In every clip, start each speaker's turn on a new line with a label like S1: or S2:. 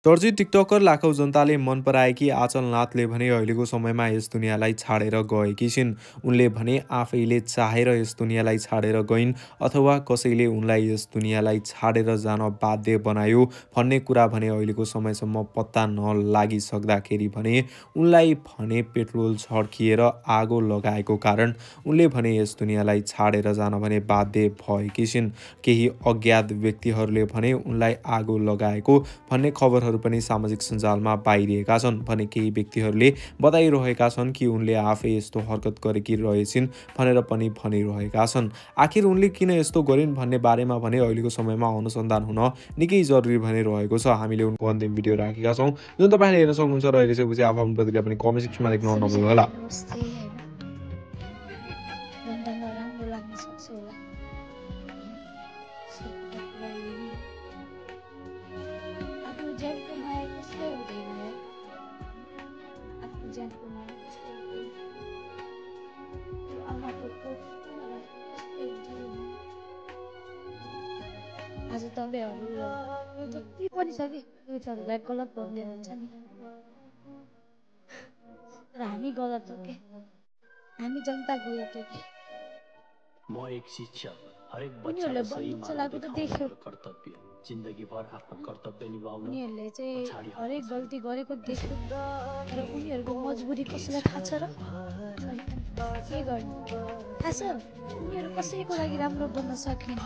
S1: चर्चित टिकटकर लाखौं जनताले मन पराएकी आँचलनाथले भने अहिलेको समयमा यस दुनियाँलाई छाडेर गएकी छिन्। उनले भने आफैले चाहेर यस दुनियाँलाई छाडेर गइन् अथवा कसैले उनलाई यस दुनियाँलाई छाडेर जान बाध्य बनायो भन्ने कुरा भने अहिलेको समयसम्म पत्ता नलागिसक्दाखेरि भने उनलाई भने पेट्रोल छड्किएर आगो लगाएको कारण उनले भने यस दुनियाँलाई छाडेर जान भने बाध्य भएकी छिन्। केही अज्ञात व्यक्तिहरूले भने उनलाई आगो लगाएको भन्ने खबरहरू पनि सामाजिक सञ्जालमा बाहिरिएका छन् भने केही व्यक्तिहरूले बताइरहेका छन् कि उनले आफै यस्तो हरकत गरेकी रहेछिन् भनेर पनि भनिरहेका छन्। आखिर उनले किन यस्तो गरिन् भन्ने बारेमा भने अहिलेको समयमा अनुसन्धान हुन निकै जरुरी भने रहेको छ। हामीले उनको अन्तिम भिडियो राखेका छौँ जुन तपाईँले हेर्न सक्नुहुन्छ र अहिले चाहिँ आफ्नो प्रतिक्रिया पनि कमेन्ट सेक्सनमा लेख्न नभुल्नु होला।
S2: आज तपाईँहरू जति पनि छ कि फ्युचरलाई गलत भन्ने हुन्छ नि, तर हामी गलत हो के, हामी जनता गलत हो कि।
S3: म एक शिक्षक हरेक बच्चालाई सही मार्ग देखाउनु कर्तव्य, जिन्दगीभर आफ्नो कर्तव्य निभाउनु।
S2: उनीहरूले चाहिँ हरेक गल्ती गरेको देख्यो तर उनीहरूको मजबुरी कसैलाई थाहा छ र? के गर्नु थाहा छ? उनीहरू कसैको लागि राम्रो बन्न सकेन।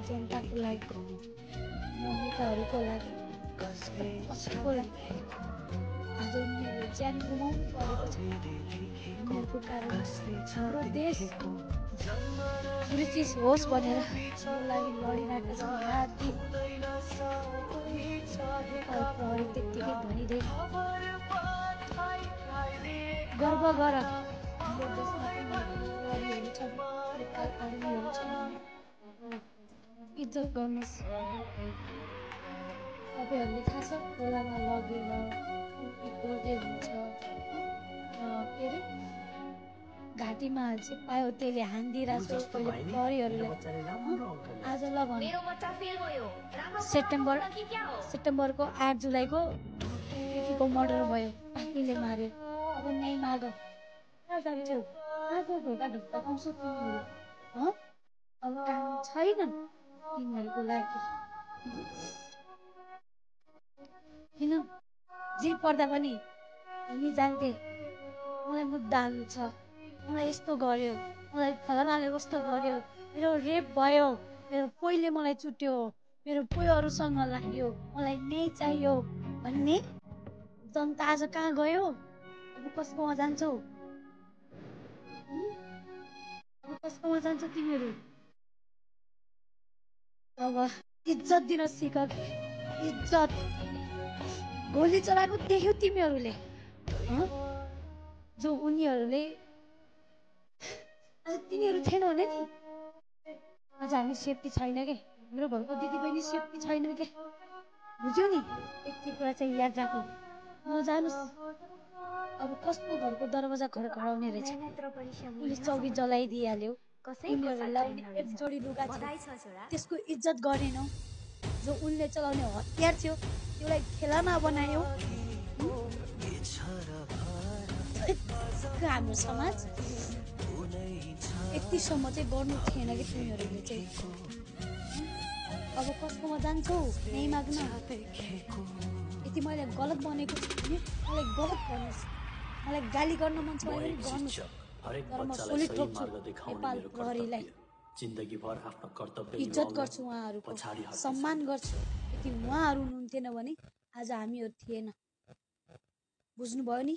S2: जनताको लागि, नेताहरूको लागि, कसैको लागि आज उनीहरूले ज्यान गुमाउनु परेको छ। उनीहरूको कारण हाम्रो देश ब्रिटिस होस् भनेर लागि लडिरहेका छन् रात दिन। प्रहरी त्यत्तिकै भनिदिए गर्व गर हाम्रो देशमा प्रहरीहरू छन्, लोकल आर्मीहरू छन्, इज्जत गर्नुहोस्। तपाईँहरूले थाहा छ खोलामा लगेर के हुन्छ, के अरे घाँटीमा पायो त्यसले हानिदिइरहेको छ अहिले प्रहरीहरूलाई। आज ल भन सेप्टेम्बरको 8 जुलाईको केटीको मर्डर भयो, पाखीले मार्यो। अब न्याय माग, कहाँ जान्छौ? कहाँको ढोका ढुक्का पाउँछौ तिमीहरू? अब काम छैन तिमीहरूको लागि। किन जे पर्दा पनि हामी जान्थे मलाई मुद्दाहरू छ, मलाई यस्तो गर्यो, मलाई फलानाले कस्तो गर्यो, मेरो रेप भयो, मेरो पोइले मलाई चुट्यो, मेरो पोइहरूसँग लाग्यो, मलाई न्याय चाहियो भन्ने जनता आज कहाँ गयो? अब कसकोमा जान्छौ? अब कसकोमा जान्छौ तिमीहरू? अब इज्जत दिन सिक, इज्जत। गोली चलाएको देख्यौ तिमीहरूले? जो उनीहरूले आज तिनीहरू थिएन भने नि आज हामी सेफ्टी छैन के, मेरो घरको दिदीबहिनी सेफ्टी छैन के, बुझ्यौ नि? यति कुरा चाहिँ याद राख्नु, नजानुस्। अब कस्तो घरको दरवाजा खडखडाउने रहेछ, पुलिस चौकी जलाइदिइहाल्यो। उनीहरूलाई एक जोडी लुगा त्यसको इज्जत गरेनौ। जो उनले चलाउने हतियार थियो त्यसलाई खेलना बनायो। हाम्रो समाज यतिसम्म चाहिँ गर्नु थिएन कि तिमीहरूले चाहिँ। अब कसकोमा जान्छौ न्याय माग्न? यति मैले गलत बनेको छु भने मलाई गलत भन्नुहोस्, मलाई गाली गर्न मन छ भने गर्नुहोस्, तर म सल्युट ठोक्छु नेपाल प्रहरीलाई। इज्जत गर्छु, उहाँहरूको सम्मान गर्छु। यदि उहाँहरू हुनुहुन्थेन भने आज हामीहरू थिएन। बुझ्नुभयो नि?